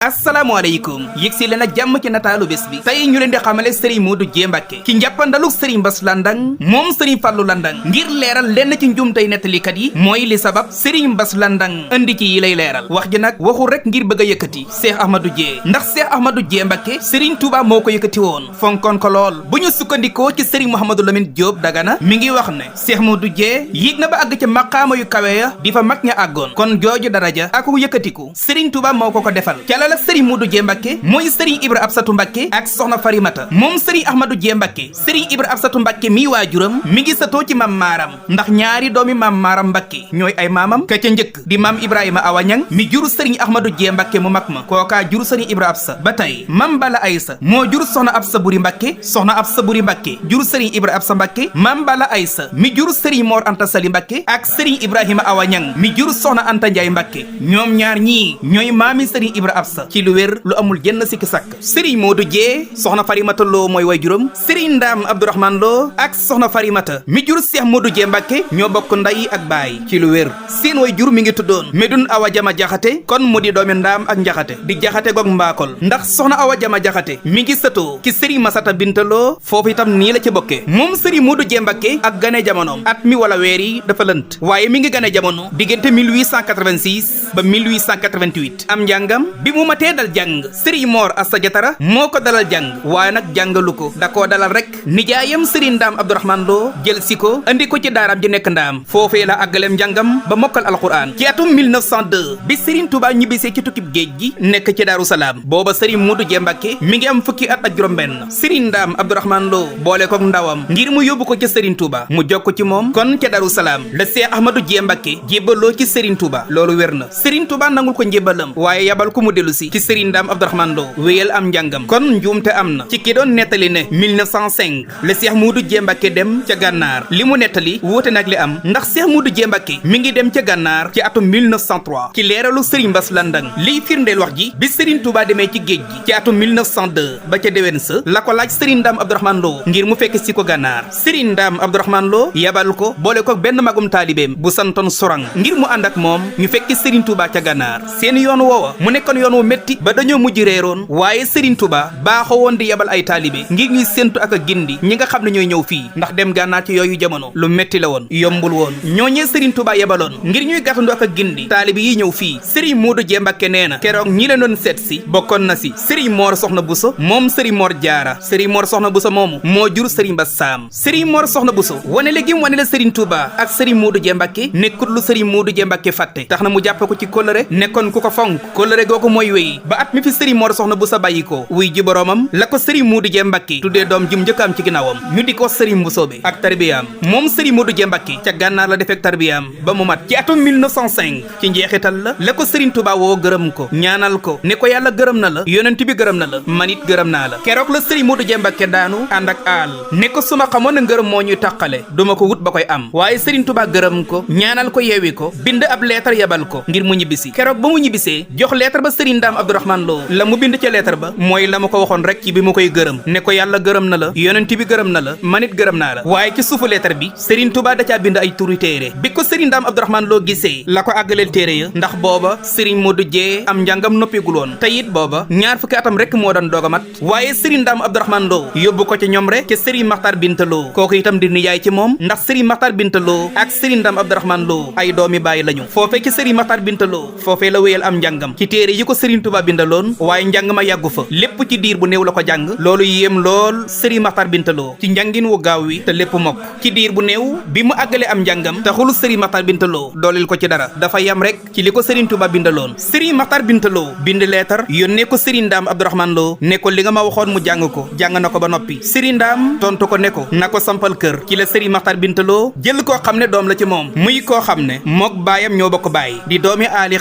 asalaamaaleykum yëg si leen ak jàmm ci nataalu bés bi tey ñu leen di xamale Serigne Modou Dieng Mbacké ci njàppandaluk Serigne Bass Landang moom Serigne Fallou Landang ngir leeral lenn ci njuumtey nettalikat yi mooy li sabab Serigne Bass Landang indi ci yi lay leeral wax ji nag waxul rek ngir bëgg a yëkkati Cheikh Ahmadou Dieng ndax Cheikh Ahmadou Dieng Mbacké Serigne Touba moo ko yëkkati woon fonkoon ko lool bu ñu sukkandikoo ci Serigne Mouhamadou Lamine Diop Dagana mi ngi wax ne Cheikh Modou Dieng yéeg na ba àgg ca maqaama yu kawe ya di fa mag ña àggoon kon jooju daraja ak yëkkatiku Serigne Touba moo ko defal la Serigne Modou Dieng Mbacké mooy Serigne Ibra Absatou Mbacké ak soxna Farimata moom Serigne Ahmadou Dieng Mbacké Serigne Ibra Absatou Mbacké mii waajuram mi ngi satoo ci maam maaram ndax ñaari doomi maam maaram Mbacké ñooy ay maamam ka ca njëkk di maam Ibrahima Awa Ñang mi juru Serigne Ahmadou Dieng Mbacké mu mag ma kookaa juru Serigne Ibra Absa ba tey maam Bala Aysa moo juru soxna Absa Buri Mbacké soxna Absa Buri Mbacké juru Serigne Ibra Absa Mbacké maam Bala Aysa mi juru Serigne Mor Anta Sali Mbacké ak Serigne Ibrahima Awa Ñang mi juru soxna Anta Ndiaye Mbacké ñoom ñaar ñii ñooy maami Serigne Ibra Absa ci lu lu amul jenn sikki sàkk Serigne Modou Dieng soxna Farimata Lo mooy way juróom Serigne Ndam Abdourahmane Lo ak soxna Farimata mi jur Cheikh Modou Dieng Mbacké ñoo bokk nday ak baay ci lu wér seen way jur mi ngi tuddoon Medun Awa Jama Jaxate kon mu di doomi Ndaam ak Njaxate di Jaxate goog mbaakol ndax soxna Awa Jama Jaxate mi ngi sëtoo ci Serigne Masata Binta Lo foofu itam nii la ci bokkee moom Serigne Modou Dieng Mbacké ak gane jamonoom at mi wala weer yi dafa lënt waaye mi ngi gane jamono diggante 1886 ba 1888 am njàngam bi mu matee dal jàng Serigne Mor Assa Jatara moo ko dalal jàng waaye nag jàngalu ko da koo dalal rek nijaayam Serigne Ndaam Abdourahmane Lo jël si ko andi ko ci daaraam ji nekk Ndaam foofee la àggaleem njàngam ba mokkal alquran ci atum 1902 bi Serigne Touba ñibbisee ci tukkib géej gi nekk ci Daaru Salaam booba Serigne Modou Dieng Mbacké mi ngi am fukki at ak juróom-benn Serigne Ndaam Abdourahmane Lo boole kook ndawam ngir mu yóbbu ko ca Serigne Touba mu jokk ci moom kon ca Daaru Salaam la Cheikh Ahmadou Dieng Mbacké jébbaloo ci Serigne Touba loolu wér na Serigne Touba nangul ko njébbalam waaye yabal ko mu dellu si ci Serigne Ndaam Abdourahmane Lo wéyal am njàngam kon njuumte am na ci ki doon nettali ne 1905 le Cheikh Modou Dieng Mbacké dem ca gànnaar li mu nettali wóote nag li am ndax Cheikh Modou Dieng Mbacké mi ngi dem ca gànnaar ci atum 1903 ci leeralu Serigne Bass Landang liy firndeel wax ji bi Serigne Touba demee ci géej gi ci atum 1902 ba ca déwén sa la ko laaj Serigne Ndaam Abdourahmane Lo ngir mu fekk si ko gànnaar Serigne Ndaam Abdourahmane Lo yabal ko boole ko benn magum taalibeem bu santoon Sorang ngir mu ànd ak moom ñu fekki Serigne Touba ca gànnaar seen yoon woowa mu nekkoon yoon wu métti ba dañoo mujj réeroon waaye Serigne Touba baaxoo woon di yebal ay taalibe ngir ñuy séntu ak a gindi ñi nga xam ne ñooy ñëw fii ndax dem gànnaar ci yooyu jamono lu metti la woon yombul woon ñooñee Serigne Touba yebaloon ngir ñuy gàttandu ak a gindi taalibe yi ñëw fii Serigne Modou Dieng Mbacké nee na keroog ñi leen doon seet si bokkoon na si Serigne Mor Soxna Bousso moom Serigne Mor Jaara Serigne Mor Soxna Bousso moomu moo jur Serigne Bass Sam Serigne Mor Soxna Bousso wane léegi wane la Serigne Touba ak Serigne Modou Dieng Mbacké nekkut lu Serigne Modou Dieng Mbacké fàtte tax na mu jàppe ko ci kóllëre nekkoon ku ko fonk kóllëre googu mooy wéy ba at mi fi Serigne Mor Soxna Bousso bàyyi ko wuy ji boroomam la ko Serigne Modou Dieng Mbacké tuddee doom jum njëkkaam ci ginnaawam ñu di ko Serigne Mbusoobe ak tarbiyaam moom Serigne Modou Dieng Mbacké ca gànnaar la defek tarbiyaam ba mu mat ci atum 1905 ci njeexital la ko Serigne Touba woo gërëm ko ñaanal ko ne ko yàlla gërëm na la yonent bi gërëm na la manit gërëm naa la keroog la Serigne Modou Dieng Mbacké daanu ànd ak aal ne ko suma xamoon na ngërëm moo ñuy tàqale duma ko wut ba koy am waaye Serigne Touba gërëm ko ñaanal ko yeewi ko bind ab leetar yebal ko ngir mu ñibbisi keroog ba mu ñibbisee jox leetar ba Serigne Ndaam Abdourahmane Lo la mu bind ca leetar ba mooy la ma ko waxoon rek ci bi mu koy gërëm ne ko yàlla gërëm na la yonent bi gërëm na la manit gërëm naa la waaye ci suufu leetar bi Serigne Touba da caa bind ay turi téere bi ko Serigne Ndaam Abdourahmane Lo gisee la ko àggaleel téere ya ndax booba Serigne Modou Dieng am njàngam noppigul woon te it booba ñaar fukki atam rek moo doon doog a mat waaye Serigne Ndaam Abdourahmane Lo yóbbu ko ca ñoom rek ke Serigne Makhtar Binta Lo kooku itam di nijaay ci moom ndax Serigne Makhtar Binta Lo ak Serigne Ndaam Abdourahmane Lo ay doomi bàyyi lañu foofee ci Serigne Makhtar Binta Lo foofee la wéyal am njàngam ci téere yi ko Serigne Touba bindaloon waaye njàng ma yàggu fa lépp ci diir bu néew la ko jàng loolu yéem lool Serigne Makhtar Binta Lo ci njàngin wu gaaw wi te lépp mokk ci diir bu néew bi mu àggale am njàngam taxul Serigne Makhtar Binta Lo dooleel ko ci dara dafa yam rek ci li ko Serigne Touba bindaloon Serigne Makhtar Binta Lo bind leetar yónnee ko Serigne Ndaam Abdourahmane Lo ne ko li nga ma waxoon mu jàng ko jàng na ko ba noppi Serigne Ndaam tontu ko ne ko na ko sampal kër ci la Serigne Makhtar Binta Lo jël koo xam ne doom la ci moom muy koo xam ne mook baayam ñoo bokk baay di doomi aali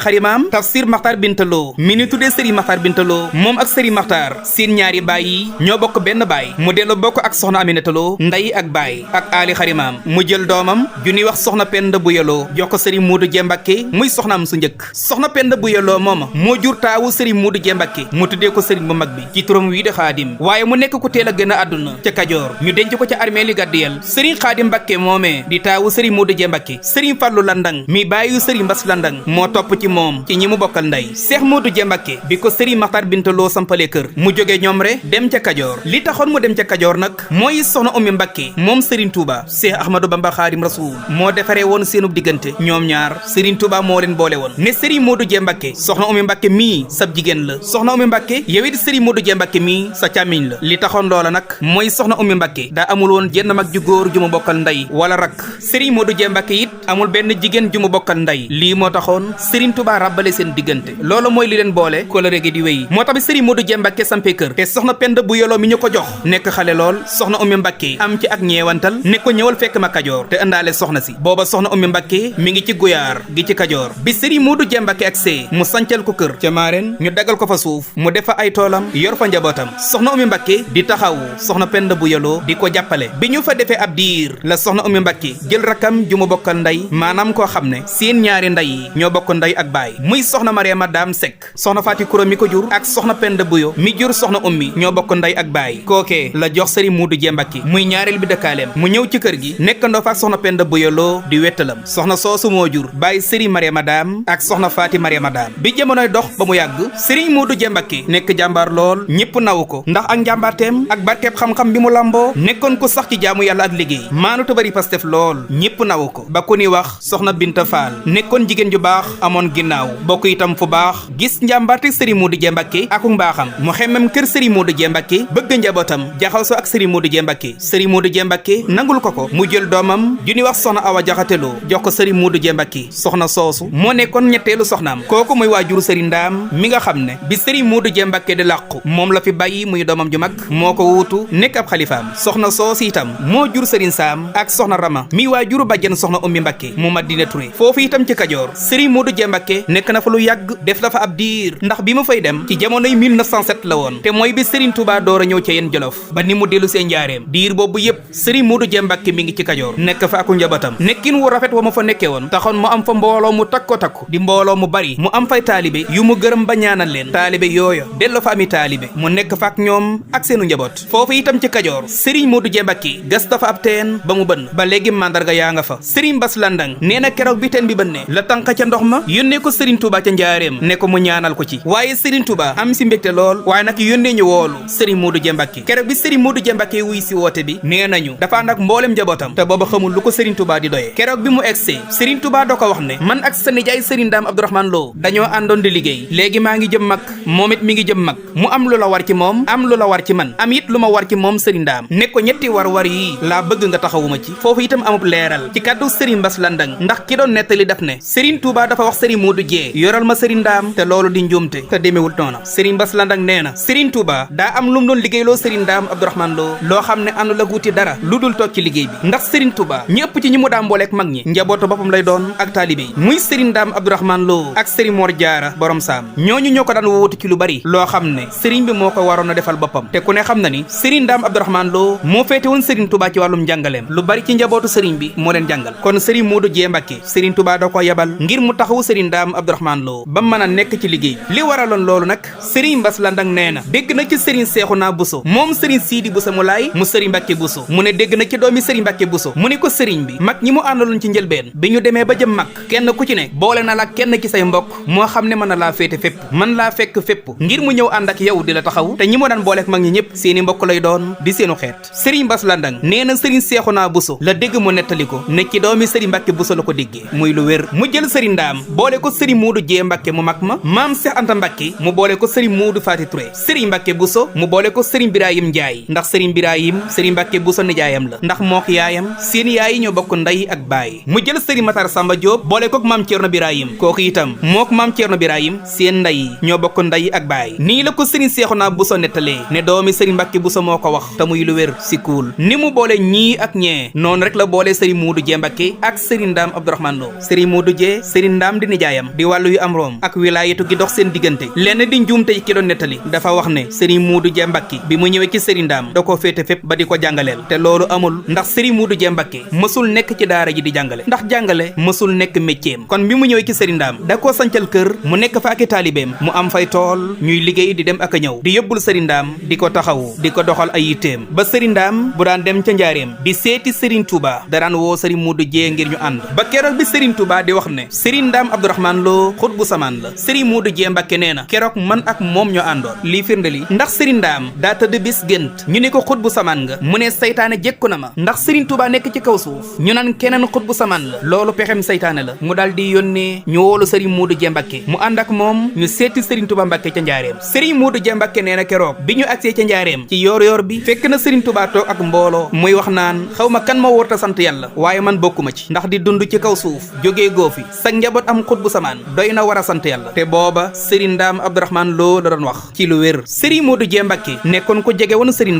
xarimaam Tafsir Makhtar Binta Lo mi ni tuddee Serigne Makhtar Binta Lo moom ak Serigne Makhtar seen ñaari baay yi ñoo bokk benn baay mu dellu bokk ak soxna Aminata Lo ndey ak baay ak aali xarimaam mu jël doomam ju ñuy wax soxna Penda Bouya Lo jox ko Serigne Modou Dieng Mbacké muy soxnaam su njëkk soxna Penda Bouya Lo mooma moo jur taawu Serigne Modou Dieng Mbacké mu tuddee ko Serigne bu mag bi ci turam wii de Xaadim waaye mu nekk ku teel a gën a àdduna ca Kajoor ñu denc ko ca armée li Gàddiyel Serigne Xaadim Mbacké moomee di taawu Serigne Modou Dieng Mbacké Serigne Fallou Landang mi bàyyi Serigne Bass Landang moo topp ci moom ci ñi mu bokkal ndey Cheikh Modou Dieng Mbacké bi ko Serigne Makhtar Binta Lo sampale kër mu jóge ñoom re dem ca Kajoor li taxoon mu dem ca Kajoor nag mooy soxna Oumy Mbacké moom Serigne Touba Cheikh Ahmadou Bamba Khadim Rasoul moo defaree woon seenub diggante ñoom ñaar Serigne Touba moo leen boole woon ne Serigne Modou Dieng Mbacké soxna Oumy Mbacké mii sab jigéen la soxna Oumy Mbacké yow it Serigne Modou Dieng Mbacké mii sa càmmiñ la li taxoon loola nag mooy soxna Oumy Mbacké daa amul woon jenn mag ju góor ju mu bokkal ndey wala rak Serigne Modou Dieng Mbacké it amul benn jigéen ju mu bokkal ndey lii moo taxoon Serigne Touba rabbale seen diggante loolu mooy li leen boole kóllëre gi di wéy moo tax bi Serigne Modou Dieng Mbacké sampee kër te soxna Penda bu yoloo mi ñu ko jox nekk xale lool soxna Oumy Mbacké am ci ak ñeewantal ne ko ñëwal fekk ma Kajoor te ëndaale soxna si booba soxna Oumy Mbacké mi ngi ci guyaar gi ci Kajoor bi Serigne Modou Dieng Mbacké ak see mu sancal ko kër ca Maareen ñu dagal ko fa suuf mu def fa ay toolam yor fa njabootam soxna Oumy Mbacké di taxawu soxna Penda bu yoloo di ko jàppale bi ñu fa defee ab diir la soxna Oumy Mbacké jël rakam ju mu bokkal ndey maanaam koo xam ne seen ñaari ndey yi ñoo bokk ndey ak baay muy soxna Mariama Dame Seck soxna Faati Kuro mi ko jur ak soxna Penda Buyo mi jur soxna Oumy ñoo bokk ndey ak baay kookee la jox Serigne Modou Dieng Mbacké muy ñaareel bi dëkkaaleem mu ñëw ci kër gi nekkandoo fa ak soxna Penda Buyo loo di wettalam soxna soosu moo jur baay Serigne Mariama Dame ak soxna Faati Mariama Dame bi jamonoy dox ba mu yàgg Serigne Modou Dieng Mbacké nekk jàmbaar lool ñëpp nawu ko ndax ak njàmbaarteem ak barkeeb xam-xam bi mu lamboo nekkoon ko sax ci jaamu yàlla ak liggéey maanu ta bari pastef lool ñëpp nawu ko ba ku ni wax soxna Binta Fall nekkoon jigéen ju baax amoon ginnaaw bokk itam fu baax gis njàmbaarte Serigne Modou Dieng Mbacké ak mbaaxam mu xemmem kër Serigne Modou Dieng Mbacké bëgg njabootam jaxasoo ak Serigne Modou Dieng Mbacké Serigne Modou Dieng Mbacké nangul ko mu jël doomam ju ni wax soxna Awa Jaxate Lo jox ko Serigne Modou Dieng Mbacké soxna soosu moo nekkoon ñetteelu soxnaam kooku muy waajuru Serigne Ndaam mi nga xam ne bi Serigne Modou Dieng Mbacké di làqu moom la fi bàyyi muy doomam ju mag moo ko wuutu nekk ab xalifaam soxna soosu itam moo jur Serigne Sam ak soxna Rama mi waajuru bàjjen soxna Oumy Mbacké mu Madina Touré foofu itam ci Kajoor Serigne Modou Dieng Mbacké nekk na fa lu yàgg def la fa ab diir ndax bi mu fay dem ci jamonoy 1907 la woon te mooy bi Serigne Touba door a ñëw ca yéen Jolof ba ni mu dellu seen njaareem diir boobu yépp Serigne Modou Dieng Mbacké mi ngi ci Kajoor nekk fa aku njabootam nekkin wu rafet wa ma fa nekkee woon taxoon mu am fa mbooloo mu takko di mbooloo mu bari mu am fay taalibe yu mu gërëm ba ñaanal leen taalibe yooya dellu fa ami taalibe mu nekk fa ak ñoom ak seenu njaboot foofu itam ci Kajoor Serigne Modou Dieng Mbacké gas dafa ab teen ba mu bënn ba léegi mandarga yaa nga fa Serigne Bass Landang nee na keroog bi teen bi bënnee la tànk ca ndox ma yónnee ko Serigne Touba ca njaareem ne ko mu ñaanal ko ci waaye Serigne Touba am si mbégte lool waaye nag yónnee ñu woolu Serigne Modou Dieng Mbacké keroog bi Serigne Modou Dieng Mbacké wuy si woote bi nee nañu dafa ànd ak mboolem njabootam te booba xamul lu ko Serigne Touba di doyee keroog bi mu egsee Serigne Touba da ko wax ne man ak sa nijaay Serigne Dame Abdourahmane Lo dañoo àndoon di liggéey léegi maa ngi jëm mag moom it mi ngi jëm mag mu am lu la war ci moom am lu la war ci man am it lu ma war ci moom Serigne Dame ne ko ñetti war yi laa bëgg nga taxawuma ci foofu itam amub leeral ci kàddu Serigne Bass Landang ndax ki doon nettali daf ne Serigne Touba dafa wax Serigne Modou Dieng yoral ma Serigne Dame te loolu di njuumte te demewul noona Serigne Bass Landang nee na Serigne Touba daa am lu mu doon liggéeyloo Serigne Dame Abdourahmane Lo loo xam ne àndul ak wuti dara lu dul toog ci liggéey bi ndax Serigne Touba ñëpp ci ñi mu daam booleek mag ñi njabootu boppam lay doon ak taalibe yi muy Serigne Dame Abdourahmane Lo ak Serigne Mor Diarra borom saam ñooñu ñoo ko daan wuutu ci lu bari loo xam ne Serigne bi moo ko waroon a defal boppam te ku ne xam na ni Serigne Dame Abdourahmane Lo moo féete woon Serigne Touba ci wàllum njàngaleem lu bari ci njabootu Serigne bi moo leen jàngal kon Serigne Modou Dieng Mbacké Serigne Touba da ko yebal ngir mu taxawu Serigne Dame Abdourahmane Lo ba mën a nekk ci liggéey bi li waraloon loolu nag Serigne Bass Landang nee na dégg na ci Serigne Cheikhouna Bousso moom Serigne Sidi Bousso mu laay mu Serigne Mbacké Bousso mu ne dégg na ci doomi Serigne Mbacké Bousso mu ne ko Serigne bi mag ñi mu àndaloon ci njëlbeen bi ñu demee ba jëm mag kenn ku ci ne boole na la kenn ci say mbokk moo xam ne mën na laa féete fépp mën laa fekk fépp ngir mu ñëw ànd ak yow di la taxaw te ñi mu daan booleek mag ñi ñëpp seeni mbokk lay doon di seenu xeet Serigne Bass Landang nee na Serigne Cheikhouna Bousso la dégg mu nettali ko ne ci doomi Serigne Mbacké Bousso la ko déggee muy lu wér mu jël Serigne Dame boole ko Serigne Modou Dieng Mbacké mu mag ma maam Cheikh Anta Mbacké mu boole ko Serigne Modou Fati Touré Serigne Mbacké Bousso mu boole ko Serigne Birahim Ndiaye ndax Serigne Birahim Serigne Mbacké Bousso nijaayam la ndax mook yaayam seen yaay ñoo bokk ndey ak baay mu jël Serigne Matar Samba Diop boole ko maam Thierno Birahim kooku itam mook maam Thierno Birahim seen ndey ñoo bokk ndey ak baay nii la ko Serigne Cheikhouna Bousso nettalee ne doomi Serigne Mbacké Bousso moo ko wax te muy lu wér si kuul ni mu boole ñii ak ñee noonu rek la boole Serigne Modou Dieng Mbacké ak Serigne Dame Abdourahmane Lo Serigne Modou Dieng Serigne Dame di nijaayam di wàllu yu am room ak wilaayatu gi dox seen diggante lenn di njuumte ki doon nettali dafa wax ne Serigne Modou Dieng Mbacké bi mu ñëwee ci Serigne Dame da koo féete fépp ba di ko jàngaleel te loolu amul ndax Serigne Modou Dieng Mbacké mësul nekk ci daara ji di jàngale ndax jàngale mësul nekk métieram kon bi mu ñëwee ci Serigne Dame da koo sancal kër mu nekk fa ak i taalibeem mu am fay tool ñuy liggéey di dem ak a ñëw di yóbbul Serigne Dame di ko taxawu di ko doxal ay yitteem ba Serigne Dame bu daan dem ca njaareem di seeti Serigne Touba da daan woo Serigne Modou Dieng ngir ngir ñu ànd ba keroog bi Serigne Touba di wax ne Serigne Ndam Abdourahmane Lo xut bu samaan la Serigne Modou Dieng Mbacké nee na keroog man ak moom ñoo àndoon lii firnde li ndax Serigne Ndam daa tëdd bis gént ñu ni ko xut bu samaan nga mu ne saytaane jekku na ma ndax Serigne Touba nekk ci kaw suuf ñu naan keneen xut bu samaan la loolu pexem saytaane la mu daal di yónnee ñu woolu Serigne Modou Dieng Mbacké mu ànd ak moom ñu seeti Serigne Touba Mbacké ca njaareem Serigne Modou Dieng Mbacké nee na keroog bi ñu agsee ca njaareem ci yoor bi fekk na Serigne Touba toog ak mbooloo muy wax naan xaw ma kan ma wóorta sant yàlla waaye man bokkuma ci ndax di dund ci kaw suuf jógee goo fi sa njaboot am xut bu samaan doy na war a sant yàlla te booba Serigne Ndam Abdourahmane Lo la doon wax ci lu wér Serigne Modou Dieng Mbacké nekkoon ko jege woon Serigne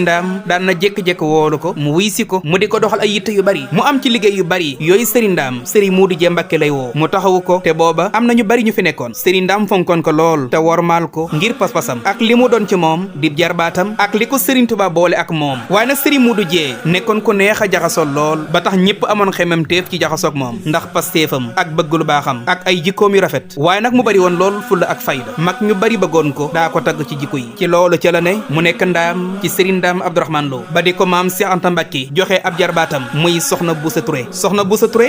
Ndam daan na jékki-jékki woolu ko mu wuy si ko mu di ko doxal ay yitte yu bari mu am ci liggéey yu bari yooyu Serigne Ndam Serigne Modou Dieng Mbacké lay woo mu taxawu ko te booba am na ñu bari ñu fi nekkoon Serigne Ndam fonkoon ko lool te wormaal ko ngir pas-pasam ak li mu doon ci moom di jarbaatam ak li ko Serigne Touba boole ak moom waaye nag Serigne Modou Dieng nekkoon ko neex a jaxasoo lool ba tax ñëpp amoon xemam teef ci jaxasoog moom ndax pasteefam ak bëgg lu baaxam ak ay jikkoom yu rafet waaye nag mu bari woon lool fulla ak fayda mag ñu bari bëggoon ko daa ko tagg ci jikko yi ci loolu ca la ne mu nekk ndaam ci Serigne Ndam Abdourahmane Lo ba di ko maam Cheikh Anta Mbacké joxe ab jarbaatam muy soxna Boussa Touré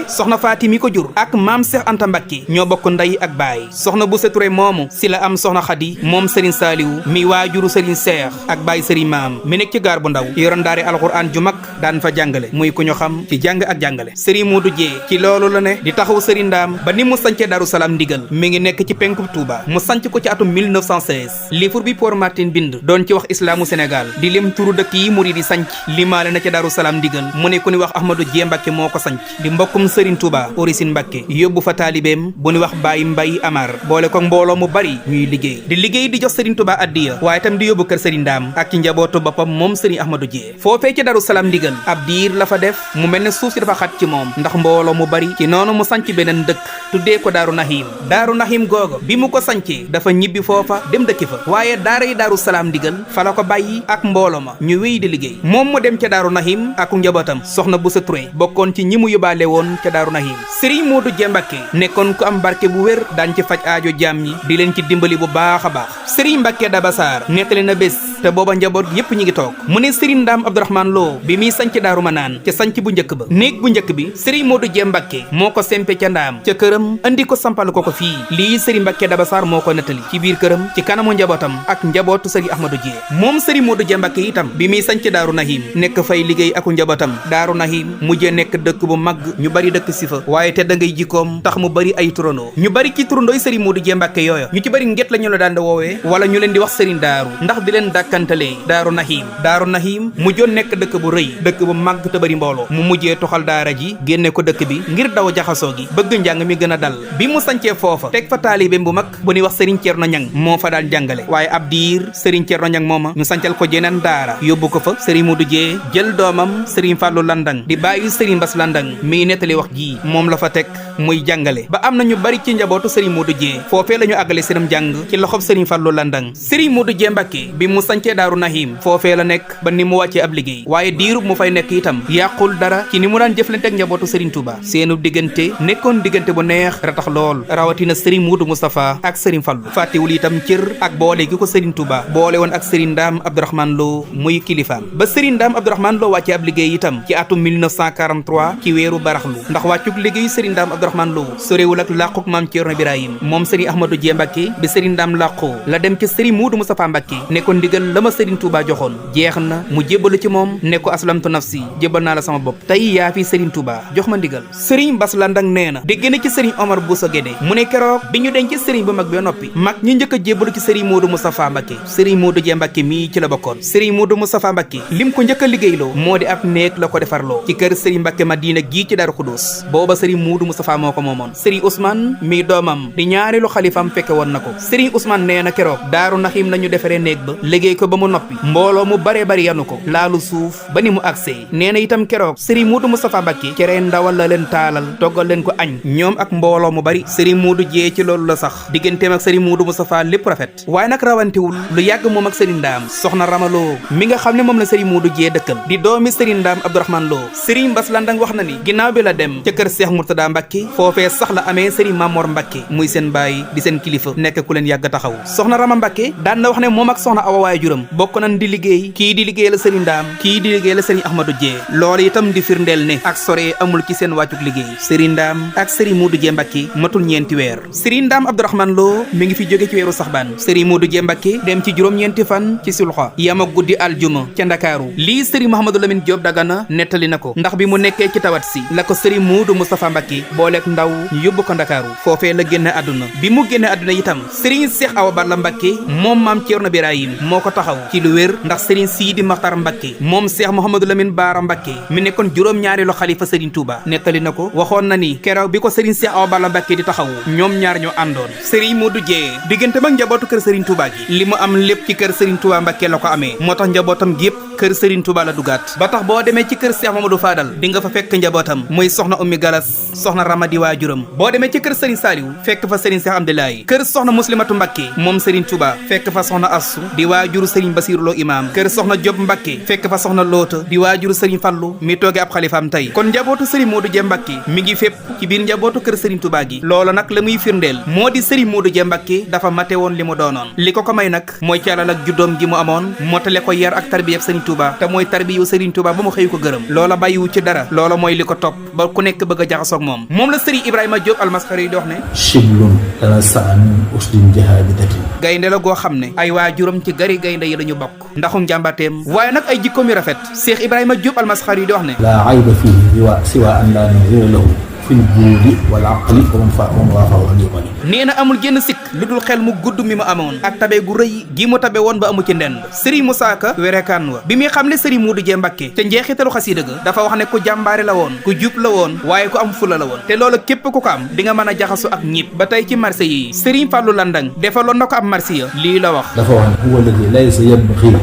soxna Faati mi ko jur ak maam Cheikh Anta Mbacké ñoo bokk ndey ak baay soxna Boussa Touré moomu si la am soxna Khady moom Serigne Saliou mi waajuru Serigne Cheikh ak baay Serigne maam mi nekk ci gaar bu ndaw yoroon daare alxuraan ju mag daan fa jàngale muy ku ñu xam ci jàng ak jàngale Serigne Modou Dieng ci loolu la ne di taxaw Serigne Ndam ba ni mu sancee Darou Salam ndigal mi ngi nekk ci penku Touba mu sanc ko ci atum 1916 livre bi Paul Martin bind doon ci wax islaamu Sénégal di lim turu dëkk yi murid di sanc limaale na ci Darou Salam ndigal mu ne ku ni wax Ahmadou Dieng Mbacké moo ko sanc di mbokkum Serigne Touba Origine Mbacké yóbbu fa taalibeem bu ni wax Baye Mbaye Amar boole ko mbooloo mu bari ñuy liggéey di jox Serigne Touba addiya waaye tam di yóbbu kër Serigne Ndam ak ci njabootu boppam moom Serigne Ahmadou Dieng foofee ci Darou Salam ndigal ab diir la fa def mu mel ne suuf si dafa xat ci moom ndax mbooloo mu bari ci noonu mu sanc beneen dëkk tuddee ko Daaru Nahim googa bi mu ko sancee dafa ñibbi foofa dem dëkki fa waaye daara yi Darou Salam ndigal fa la ko bàyyi ak mbooloo ma ñu wéy di liggéey moom mu dem ca Daaru Nahim ak njabootam soxna Boussa Touré bokkoon ci ñi mu yóbbaale woon ca Daaru Nahim Serigne Modou Dieng Mbacké nekkoon ku am barke bu wér daan ci faj aajo jaam ñi di leen ci dimbali bu baax a baax Serigne Mbacké Dabassar nettali na bés te booba njaboot yépp ñi ngi toog mu ne Serigne Ndam Abdourahmane Lo bi muy sanc Daaru Manaan ca sanc bu njëkk ba néeg bu njëkk bi Serigne Modou Dieng Mbacké moo ko sempe ca ndaam ca këram andi ko sampal ko fii lii Serigne Mbacké Dabassar moo ko nettali ci biir këram ci kanamu njabootam ak njabootu Serigne Ahmadou Dieng moom Serigne Modou Dieng Mbacké itam bi muy sanc Daaru Nahim nekk fay liggéey aku njabootam Daaru Nahim mujjee nekk dëkk bu mag ñu bari dëkk si fa waaye te da ngay jikkoom tax mu bari ay turandoo ñu bari ci turandooy Serigne Modou Dieng Mbacké yooya ñu ci bari nget la ñu la daan di woowee wala ñu leen di wax Serigne Daaru ndax di leen dàkkantalee Daaru Nahim mujjoon nekk dëkk bu rëy dëkk bu mag te bari mbooloo mu mujjee toxal daara ji génne ko dëkk bi ngir daw jaxasoo gi bëgg njàng mi gën a dal bi mu sancee foofa teg fa taalibeem bu mag bu ñuy wax Serigne Thierno Niang moo fa daan jàngale waaye ab diir Serigne Thierno Niang mooma ñu sancal ko jeneen daara yóbbu ko fa Serigne Modou Dieng jël doomam Serigne Fallou Landang di bàyyi Serigne Bass Landang mi nettali wax ji moom la fa teg muy jàngale ba am na ñu bari ci njabootu Serigne Modou Dieng foofee la ñu àggale seenam jàng ci loxob Serigne Fallou Landang Serigne Modou Dieng Mbacké bi mu sancee Daaru Nahim foofee la nekk ba ni mu wàccee ab liggéey waaye diirub mu fay nekk itam yàqul dara ci ni mu daan jëflante ak njabootu Serigne Touba seenu diggante nekkoon diggante bu neex ratax lool rawatina Serigne Modou Moustapha ak Serigne Fallou fàttewul itam cër ak boole gi ko Serigne Touba boole woon ak Serigne Ndam Abdourahmane Lo muy kilifaam ba Serigne Ndam Abdourahmane Lo wàccee ab liggéey itam ci atum 1943 ci weeru baraxlu ndax wàccuk liggéeyu Serigne Ndam Abdourahmane Lo sorewul ak làquk maam Thierno Birahim moom Serigne Ahmadou Dieng Mbacké bi Serigne Ndam làqoo la dem ci Serigne Modou Moustapha Mbacké ne ko ndigal la ma Serigne Touba joxoon jeex na mu jébbalu ci moom ne ko aslamtu nafsi jébbal naa la sama bopp tey yaa fi Serigne Touba jox ma ndigal Serigne Bass Landang nee na dégg na ci Serigne Omar Bousso Guédé mu ne keroog bi ñu denc Serigne bu mag bi noppi mag ñi njëkk a jébbalu ci Serigne Modou Moustapha Mbacké Serigne Modou Dieng Mbacké mii ci la bokkoon Serigne Modou Moustapha Mbacké lim ko njëkk a liggéeyloo moo di ab néeg la ko defarloo ci kër Serigne Mbacké Madina gii ci Darou Khoudoss booba Serigne Modou Moustapha moo ko moomoon Serigne Ousmane mii doomam di ñaareelu xalifam fekke woon na ko Serigne Ousmane nee na keroog Daaru Nahim nañu defaree néeg ba liggéey ko ba mu noppi mbooloo mu bare bari yanu ko laalu suuf ba ni mu agsee nee na itam keroog Serigne Modou Moustapha Mbacké cere ndawal la leen taalal toggal leen ko añ ñoom ak mbooloo mu bari Serigne Modou Dieng ci loolu la sax digganteem ak Serigne Modou Moustapha lépp rafet waaye nag rawantewul lu yàgg moom ak Serigne Ndam soxna Ramaloo mi nga xam ne moom la Serigne Modou Dieng dëkkal di doomi Serigne Ndam Abdourahmane Lo Serigne Bass Landang wax na ni ginnaaw bi la dem ca kër Cheikh Mourtada Mbacké foofee sax la amee Serigne Mamor Mbacké muy seen baay di seen kilifa nekk ku leen yàgg taxaw soxna Rama Mbacké daan na wax ne moom ak soxna Awa Waay waajuram bokk nañ di liggéey kii di liggéey la sëriñ Ndaam kii di liggéey la sëriñ Ahmadou Dieng loolu itam di firndeel ne ak sore amul ci seen wàccuk liggéey sëriñ Ndaam ak sëriñ Modou Dieng Mbacké matul ñeenti weer sëriñ Ndaam Abdourahmane Lo mi ngi fi jóge ci weeru saxbaan sëriñ Modou Dieng Mbacké dem ci juróom-ñeenti fan ci sulxa yam ak guddi aljuma ca Ndakaaru lii sëriñ Mouhamadou Lamine Diop Dagana nettali na ko ndax bi mu nekkee ci tawat si la ko sëriñ Modou Moustapha Mbacké booleeg ndaw ñu yóbbu ko Ndakaaru foofee la génne àdduna bi mu génne àdduna itam sëriñ Cheikh Awa Balla Mbacké moom maam Thierno Birahim moo ko taxaw ci lu wér ndax sëriñ Sidi Makhtar Mbacké moom Cheikh Mouhamadou Lamine Bara Mbacké mi nekkoon juróom-ñaareelu xalifa sëriñ Touba nettali na ko waxoon na ni keroog bi ko sëriñ Cheikh Awa Balla Mbacké di taxawu ñoom ñaar ñoo àndoon sëriñ Modou Dieng diggante mag njabootu kër sëriñ Touba gi li mu am lépp ci kër sëriñ Touba Mbacké la ko amee moo tax njabootam gi yëpp kër sëriñ Touba la dugaat ba tax boo demee ci kër Cheikh Mamadou Fadal di nga fa fekk njabootam muy soxna Ummi Galas soxna Ramadi waajuram boo demee ci kër sëriñ Saliou fekk fa sëriñ Cheikh Amdoulaye kër soxna Muslimatu Mbacké moom sëriñ Touba fekk fa soxna Assu di waajuru sëriñ Basiru Lo imam kër soxna Diop Mbacké fekk fa soxna Loota di waajuru sëriñ Fallu mi tooge ab xalifaam tey kon njabootu sëriñ Modou Dieng Mbacké mi ngi fépp ci biir njabootu kër sëriñ Touba gi loolu nag la muy firndeel moo di sëriñ Modou Dieng Mbacké dafa mate woon li mu doonoon li ko may nag mooy ci alal ak juddoom gi mu amoon motale ko yar ak tarbiyab sëriñ Touba te mooy tarbiyu sëriñ Touba ba mu xëyu ko gërëm loola bàyyiwu ci dara loola mooy li ko topp ba ku nekk bëgg a jaxasoog moom la sëriñ Ibrahima Diop almasxari yi di wax ne shiblun dana saan usdin jahabidatin gaynde la goo xam ne ay waajuram ci gari gaynde yi lañu bokk ndaxum njàmbateem waaye nag ay jikkoom yu rafet Cheikh Ibrahima Diop almasxari yi di wax ne laa ayba fiihi siwa an laa nazira lahu fil buudi wal aqli wa man waafahu an yumani nee na amul génn sikk lu dul xel mu gudd mi mu amoon ak tabe gu rëy gi mu tabe woon ba amu ci ndend sëriñ Moussa Ka werekaan wa bi muy xam ne sëriñ Modou Dieng Mbacké ca njeexitalu xasiida ga dafa wax ne ku jàmbaare la woon ku jub la woon waaye ku am fula la woon te loolu képp ku ko am di nga mën a jaxasu ak ñëpp ba tey ci marché yi sëriñ Fallou Landang defaloon na ko am marché ya lii la wax dafa wax ne huwa alladi laysa yabghi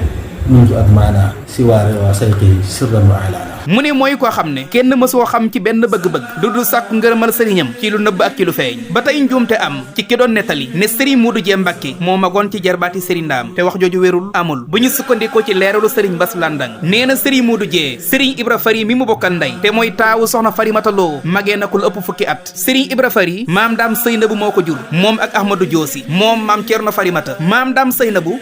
mundu admaana siwaare wa sayqihi sirran wa alaana mu ne mooy koo xam ne kenn mësoo xam ci benn bëgg-bëgg lu dul sàkku ngërëmal sëriñam ci lu nëbb ak ci lu feeñ ba tey njuumte am ci ki doon nettali ne sëriñ Modou Dieng Mbacké moo magoon ci jarbaati sëriñ Ndaam te wax jooju wérul amul bu ñu sukkandikoo ci leeralu sëriñ Bass Landang nee na sëriñ Modou Dieng sëriñ Ibra Fari mi mu bokkal ndey te mooy taawu soxna Farimata Lo magee na ku lu ëpp fukki at sëriñ Ibra Fari maam Daam Seynabu moo ko jur moom ak Ahmadou Diosi moom maam Cerno Farimata maam Daam Seynabu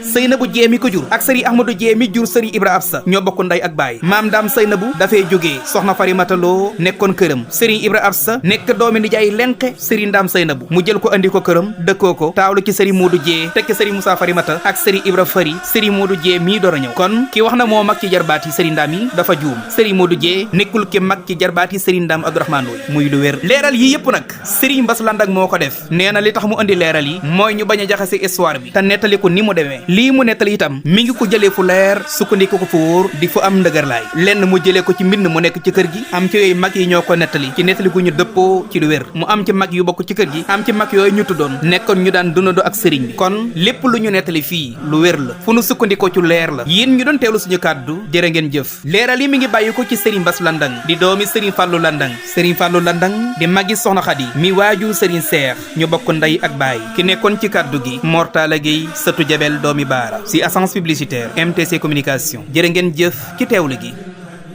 Dieng mi ko jur ak sëriñ Ahmadou Dieng mi jur sëriñ Ibra Absa ñoo bokk ndey ak baay maam Daam Seynabu dafay jógee soxna Farimata Lo nekkoon këram Serigne Ibra Absa nekk doomi nijaay lenqe Serigne Ndam Seynabu mu jël ko andi ko këram dëkkoo ko taawlu ci Serigne Modou Dieng tekki Serigne Moussa Farimata ak Serigne Ibra Fari Serigne Modou Dieng mii door a ñëw kon ki wax na moo mag ci jarbaat yi Serigne Ndam yi dafa juum Serigne Modou Dieng nekkul ki mag ci jarbaat yi Serigne Ndam Abdourahmane Lo muy lu wér leeral yi yëpp nag Serigne Bass Landang moo ko def nee na li tax mu andi leeral yi mooy ñu bañ a jaxase histoire bi te nettali ko ni mu demee lii mu nettali itam mi ngi ko jëlee fu leer sukkandiku ko fu wóor di fu am ndëgërlaay lenn mu jëlee ko ci mbind mu nekk ci kër gi am ci yooyu mag yi ñoo ko nettali ci nettali gu ñu dëppoo ci lu wér mu am ci mag yu bokk ci kër gi am ci mag yooyu ñu tuddoon nekkoon ñu daan dundandoo ak sëriñ bi kon lépp lu ñu nettali fii lu wér la fu nu sukkandikoo ci leer la yéen ñu doon teewlu suñu kàddu jërë ngeen jëf leeral yi mi ngi bàyyi ko ci sëriñ Bass Landang di doomi sëriñ Fallou Landang di magi soxna Xadi mi waajur sëriñ Seex ñu bokk ndey ak baay ki nekkoon ci kàddu gi Mortala Gueye sëtu Jabel doomi Baara si agence publicitaire MTC communication jërë ngeen jëf ci teewlu gi